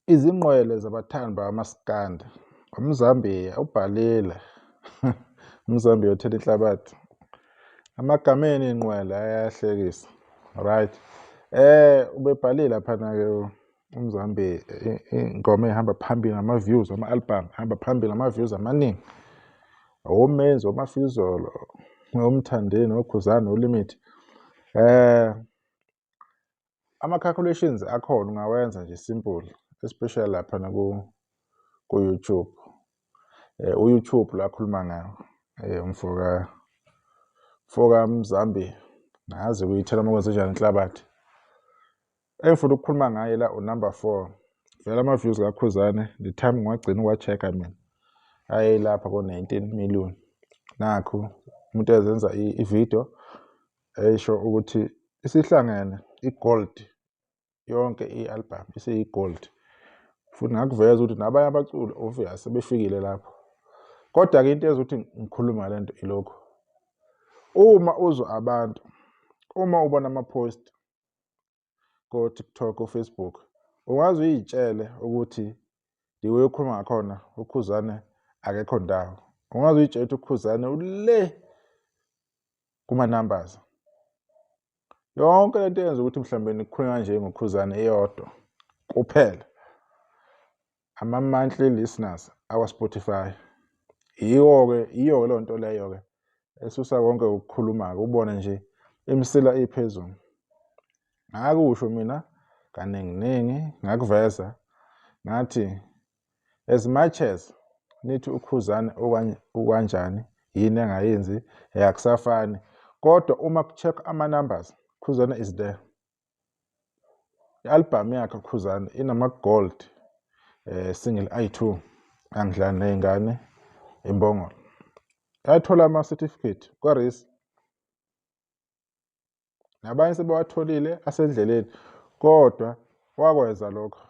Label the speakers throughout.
Speaker 1: Izingqwele zabathandi bakamaskandi, uMzambiya ubhalile, uMzambiya uthela inhlabathi. Amagameni iy'ngqwele ayahlekisa, right. Ubebhalile laphana-ke uMzambiya iy'ngoma ey'hamba phambili ngama-views, ama-album ahamba phambili ngama-views amaningi. OMenzi, oMafizolo, oMthandeni, oKhuzani, oLimit. Ama-calculations akhona ungawenza nje simple, especially laphana ku-YouTube. U-YouTube la akhuluma ngawo umfoka mfoka Mzambiya, ngazi kuyithela uma kwenzenjani inhlabathi. Engifuna ukukhuluma ngaye la unumber 4. Vele ama-views kaKhuzane the time ngiwagcina uwa-check-a mina ayelapha ko-19 million. Nakhu umuntu ezenza i-video esho ukuthi isihlangene i-gold yonke i-album isiyi-gold, futhi ngakuveza ukuthi nabanye abaculi obvious sebefikile lapho. Kodwa-ke into ezothi ngikhulume ngale nto ilokhu: uma uzwa abantu, uma ubona ama-post ko-TikTok, ko-Facebook, ungaze uy'tshele ukuthi the way okhuluma ngakhona uKhuzane akekho ndawo, ungaze uy'tshele ukuthi uKhuzane ule kuma-numbers. Yonke lento yenza ukuthi mhlawumbe nikhulume kanje ngoKhuzane iyodwa kuphela ama-monthly listeners akwa-Spotify. Yiwo-ke, yiyo-ke leyo nto leyo-ke esusa konke ukukhuluma-ke, ubone nje imisila iphezulu. Ngakusho mina kaningi-ningi, ngakuveza ngathi as much as nithi uKhuzane ukanjani, yini engayenzi, akusafani, kodwa uma ku-check ama-numbers, Khuzane is there. I-album yakhe uKhuzane inama-gold single ayi-2, Angidlali Ney'ngane, Imbongolo. Yathola ama-certificate kwa-RiSA, nabanye sebewatholile asendleleni, kodwa wakwenza lokho.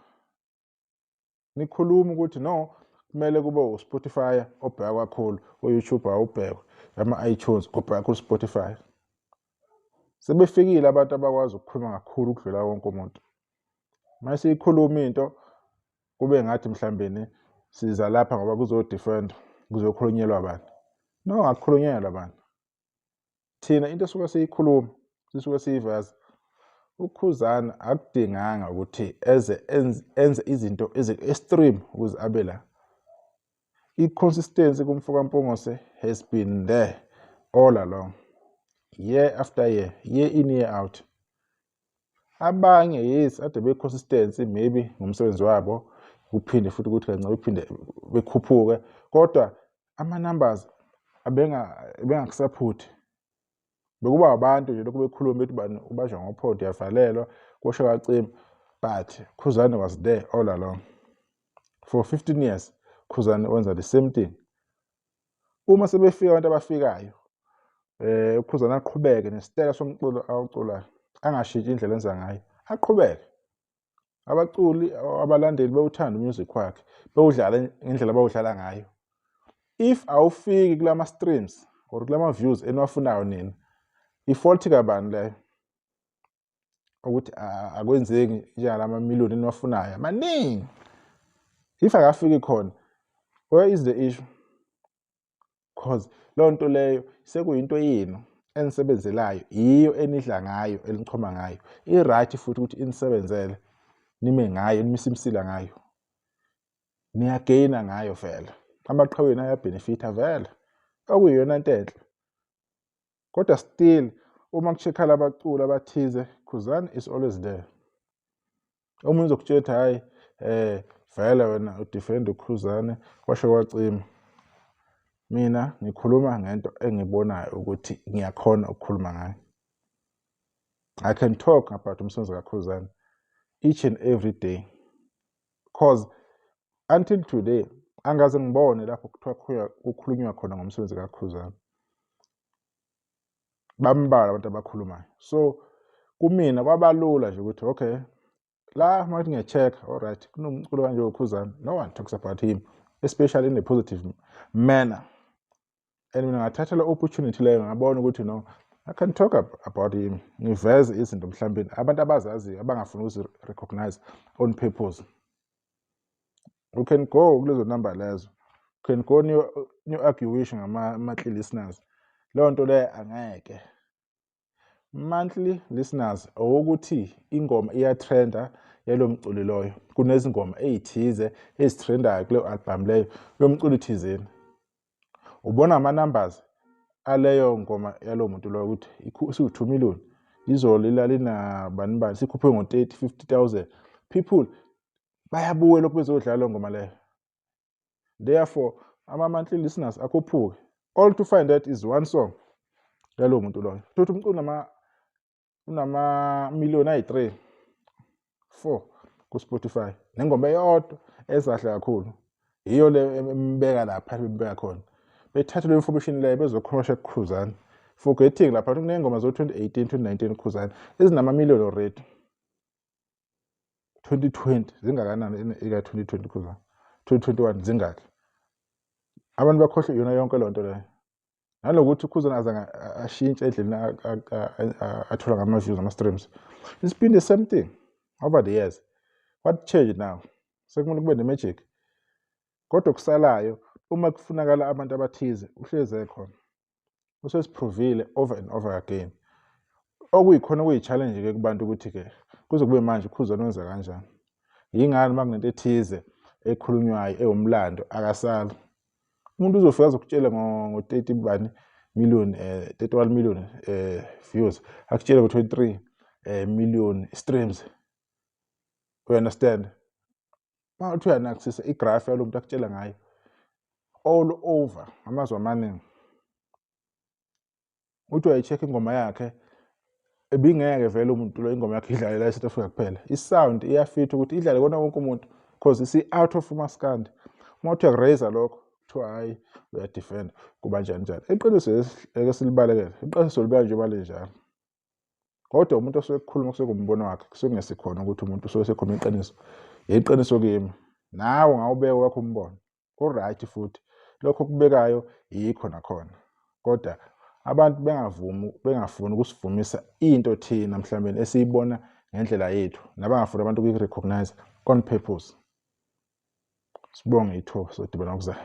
Speaker 1: Nikhuluma ukuthi no, kumele kube u-Spotify obheka kakhulu, u-YouTube awubhekwe, ama-iTunes kubheka kakhulu Spotify. Sebefikile abantu abakwazi ukukhuluma kakhulu ukudlula wonke umuntu. Mase ikhuluma into kube ngathi mhlambeni siza lapha ngoba kuzo-defend, kuzokhulunyelwa bani. No, akukhulunyelwa bani. Thina into esuke siyikhuluma, sisuke siyiveza. UKhuzani akudinganga ukuthi eze enze izinto ezi-extreme ukuze abe la. I-consistency kumfo kaMpungose has been there all along, year after year, year in, year out. Abanye, yes, ade be-consistency maybe ngomsebenzi wabo, kuphinde futhi ukuthi kancane bephinde bekhuphuke, kodwa ama-numbers abengakusaphothi. Bekuba abantu nje lokhu bekhuluma bethi bani ubanjwa ngophondo, uyavalelwa, kusho kwacima, but Khuzani was there all along. For 15 years Khuzani wenza the same thing. Uma sebefika abantu abafikayo, uKhuzani aqhubeke nesitayela somculo awuculayo, angashintshi indlela enza ngayo, aqhubeke. Abaculi, abalandeli bewuthanda umusic wakhe, bewudlala ngendlela abawudlala ngayo. If awufiki kulama streams or kulama views eniwafunayo nina, i-fault kabani leyo? Ukuthi akwenzeki njengalama million eniwafunayo amaningi. If akafiki khona, where is the issue? Cause leyo nto leyo sekuyinto yenu enisebenzelayo, yiyo enidla ngayo, enichoma ngayo. I-right futhi ukuthi inisebenzele, nime ngayo, nimise imisila ngayo. Niyagaina ngayo vele. Amaqhawe ayabenefitha vele. Okuyiyona nto enhle. Kodwa still uma ku-check-a abaculi abathize, Khuzani is always there. Omunye uzokutshela ukuthi hhayi vele wena udefend uKhuzane kwasho kwacima. Mina ngikhuluma ngento engibonayo ukuthi ngiyakhona ukukhuluma ngayo. I can talk about umsebenzi kaKhuzani each and every day, cause until today angaze ngibone lapho kuthiwa kukhulunywa khona ngomsebenzi kaKhuzani. Bambalwa abantu abakhulumayo. So kumina kwabalula nje ukuthi okay, la makuthi ngiya-check, alright, kunomculo kanje woKhuzani, no one talks about him, especially in a positive manner. And mina ngathatha le opportunity leyo, ngabona ukuthi no, I can talk about him, ngiveze izinto mhlawumbe abantu abazaziyo abangafuni ukuzi-recognize on purpose. You can go kulezo number lezo, you can go niyo-argue ngama-monthly listeners. Leyo nto leyo angeke. Monthly listeners owokuthi ingoma iyatrenda yalo mculi loyo, kunezingoma ey'thize ezitrendayo kuleyo album leyo yomculi thizeni, ubona ama-numbers aleyo ngoma yalowo muntu loyo ukuthi isiwu-2 million, izolo ilalina bani bani, sikhuphe ngo-30 50,000 people bayabuya lokhu bezodlala leyo ngoma leyo. Therefore ama-monthly listeners akhuphuke. All to find that is one song yalowo muntu loyo. Thothi umculo unama-million ayi-3 4 ku-Spotify, nengoma eyodwa ezahle kakhulu yiyo le embeka lapha bembeka khona, bethathe le information leyo bezokhomosha kuKhuzani, forgetting lapha kuney'ngoma zo-2018 2019 Khuzani ezinama-million already. 2020 zingakanani eka-2020 Khuzani? 2021 zingaki? Abantu bakhohlwe iyona yonke leyo nto leyo, nalokuthi uKhuzani azange ashintshe endleleni athola ngama-views, ama-streams. It's been the same thing over the years. What changed now? Sekumele kube ne-magic, kodwa okusalayo uma kufunakala abantu abathize uhlezi ekhona, usesiprovile over and over again. Okuyikhona okuyi-challenge-ke kubantu ukuthi-ke kuze kube manje uKhuzani wenza kanjani? Yingani uma kunento ethize ekhulunywayo ewumlando akasali umuntu uzofika azokutshela ngo-30 bani million, 31 million views, akutshele ngo-23 million streams, you understand? Uma uthi uyanakisisa i-graph yalo muntu akutshela ngayo all over amazwe amaningi, uthi uyayi-check ingoma yakhe, ebingeke vele umuntu lo ingoma yakhe idlale la e-South Africa kuphela. I-sound iyafitha ukuthi idlale kona wonke umuntu because isi-out of umaskandi. Uma uthi uyaku-raise lokho, kuthiwa hhayi, uyadefenda, kuba njani njani. Iqiniso eke silibalekele, iqiniso libeka njengoba linjalo, kodwa umuntu osuke ekukhuluma kusuke kumbono wakhe, kusuke kungesikhona ukuthi umuntu usuke esekhuluma iqiniso. Iqiniso kimi nawe ungawubeka wakho umbono, ku-right, futhi lokho okubekayo yikho nakhona, kodwa abantu bengavumi, bengafuni ukusivumisa into thina mhlawumbe esiyibona ngendlela yethu, nabangafuni abantu ukuyi-recognize on purpose. Sibonge ithuba, sodibana okuzayo.